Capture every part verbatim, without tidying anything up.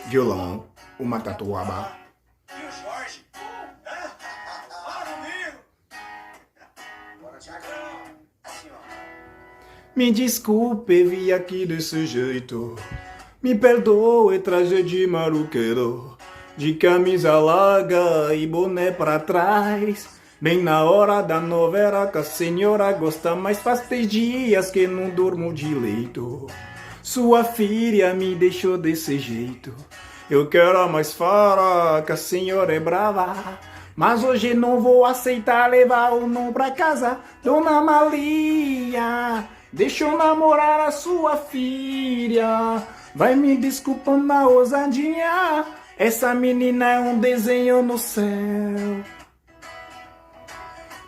violão, uma tatuaba. Me desculpe, vim aqui desse jeito. Me perdoe, traje de maluqueiro. De camisa larga e boné pra trás. Bem na hora da novela que a senhora gosta, mas faz três dias que não durmo direito. Sua filha me deixou desse jeito. Eu quero mais fora que a senhora é brava. Mas hoje não vou aceitar levar o não pra casa. Dona Maria, deixa eu namorar a sua filha. Vai me desculpando a ousadinha. Essa menina é um desenho no céu.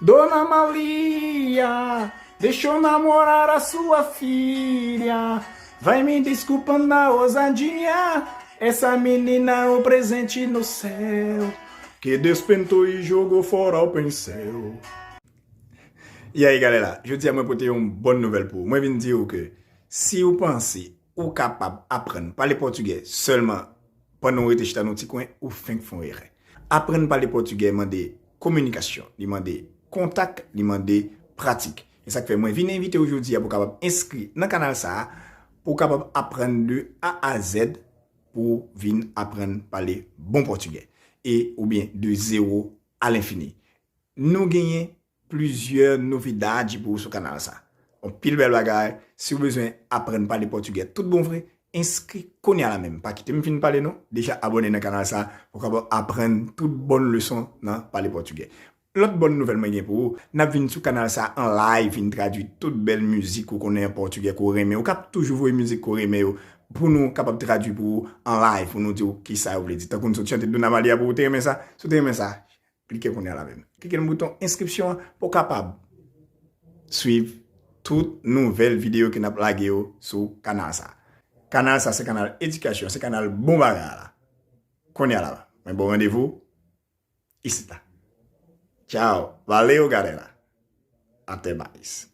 Dona Maria, deixa eu namorar a sua filha. Vai me desculpando a ousadinha. Essa menina é um presente no céu. Que despentou e jogou fora o pincel. E aí, galera, jodi a mwen pote yon bòn nouvèl pou ou. Mwen vin di ou ke si ou panse ou kapab aprann pale pòtigè sèlman pandan w rete chita nan yon ti kwen, ou fenk fè yon erè. Aprann pale pòtigè mande kominikasyon, li mande kontak, li mande pratik. E sa k fè mwen vin envite w jodi a pou w kapab enskri nan kanal sa a, pou w kapab aprann de A a Z, pou w vin aprann pale bon pòtigè. E oubyen de zéro à l'infini. Nou genyen plizyè novidade pou ou sou kanal sa. Yon pil bèl bagay, si w bezwen aprann pale pòtigè tout bon vre, enskri kounye a la menm. Pa kite m fin pale non, deja abòne nan kanal sa pou w kapab aprann tout bòn leson nan pale pòtigè. Lòt bòn nouvèl mwen gen pou ou, n ap vin sou kanal sa an live, vin tradui tout bèl mizik ou konnen an pòtigè ke w renmen. Ou k ap toujou voye mizik ke w renmen yo pou nou kapab tradui pou ou an live, pou nou di w kisa yo vle di. Tankou n sot chante Dona Maria pou ou, te renmen sa? Si w te renmen sa, klike kounye a la menm. Klike nan bouton enskripsyon an pou w kapab swiv tout nouvèl videyo ke n ap lage yo sou kanal sa. Kanal sa se kanal edikasyon, se kanal bon bagay la. Kounye a la, mwen ba w randevou isit la. Tchao, valeu, galera. Até mais.